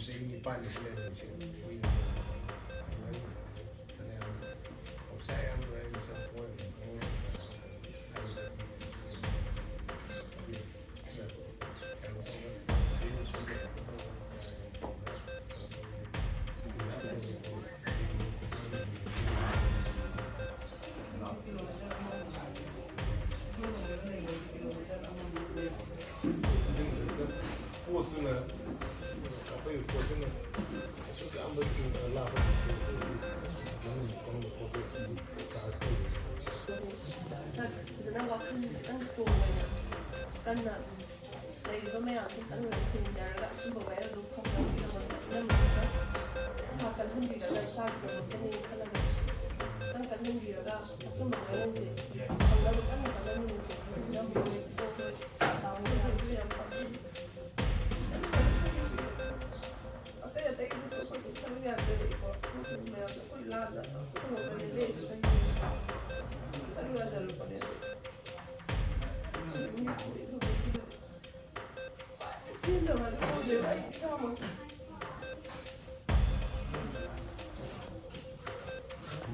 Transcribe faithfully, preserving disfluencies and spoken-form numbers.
ꯆꯍꯤ ꯅꯤꯄꯥꯟꯗꯁꯨ ꯂꯩꯔꯝꯃꯤꯁꯦ ꯀꯨꯏꯅ ꯐꯅꯌꯥꯝ ꯄꯩꯁꯥ ꯌꯥꯝ ꯂꯣꯏꯔꯦ, ꯃꯁꯛ ꯃꯑꯣꯡ ꯄꯣꯠꯇꯨꯅ ꯑꯩꯈꯣꯏꯒꯤ ꯄꯣꯠꯇꯨꯅ ꯑꯁꯨꯛ ꯌꯥꯝꯕ ꯂꯥꯞꯄ ꯃꯅꯨꯡ ꯆꯪꯕ ꯈꯣꯠꯄ ꯆꯥꯔꯖ ꯇꯧꯕ꯫ ꯐꯖꯅ ꯋꯥꯈꯜ ꯈꯤꯇꯪ ꯏꯁꯇ꯭ꯔꯣꯡ ꯑꯣꯏꯅ ꯀꯟꯅ ꯂꯩꯔꯤꯕ ꯃꯌꯥꯝꯁꯦ ꯈꯤꯇꯪ ꯊꯦꯡꯅꯔꯒ ꯑꯆꯨꯝꯕ ꯋꯥꯌꯦꯜꯗꯨ ꯐꯪꯅꯕꯒꯤꯗꯃꯛꯇ ꯏꯅꯝꯃꯗꯨꯅ ꯏꯁꯥ ꯀꯜꯍꯟꯕꯤꯔꯒ ꯏꯁꯥꯒꯤꯗꯃꯛꯇꯅꯦ ꯈꯜꯂꯒ ꯈꯤꯇꯪ ꯀꯜꯍꯟꯕꯤꯔꯒ ꯑꯆꯨꯝꯕ ꯋꯥꯌꯦꯜꯁꯦ ꯐꯪꯅꯕ ꯀꯟꯅ ꯍꯣꯠꯅꯃꯤꯟꯅꯁꯦ꯫ ꯏꯅꯝꯃ ꯍꯣꯏ ꯏꯆꯦ ꯍꯣꯏ ꯇꯥꯃꯣ ꯍꯣꯏ ꯌꯥꯝ ꯐꯕ ꯑꯇꯩ ꯑꯇꯩꯗꯨꯁꯨ ꯑꯩꯈꯣꯏ ꯁꯔꯨꯛ ꯌꯥꯖꯔꯛꯏꯀꯣ꯫ ꯃꯌꯥꯝꯗ ꯑꯩꯈꯣꯏ ꯂꯥꯟꯅ ꯇꯧꯕꯅꯦ ꯂꯦꯞꯄꯗꯒꯤ ꯁꯔꯨꯛ ꯌꯥꯖꯔꯛꯄꯅꯦ꯫ ꯄꯦꯟꯗꯕ ꯑꯗꯨ ꯑꯣꯏꯔꯦꯕ ꯑꯩ ꯏꯁꯥꯃꯛ꯫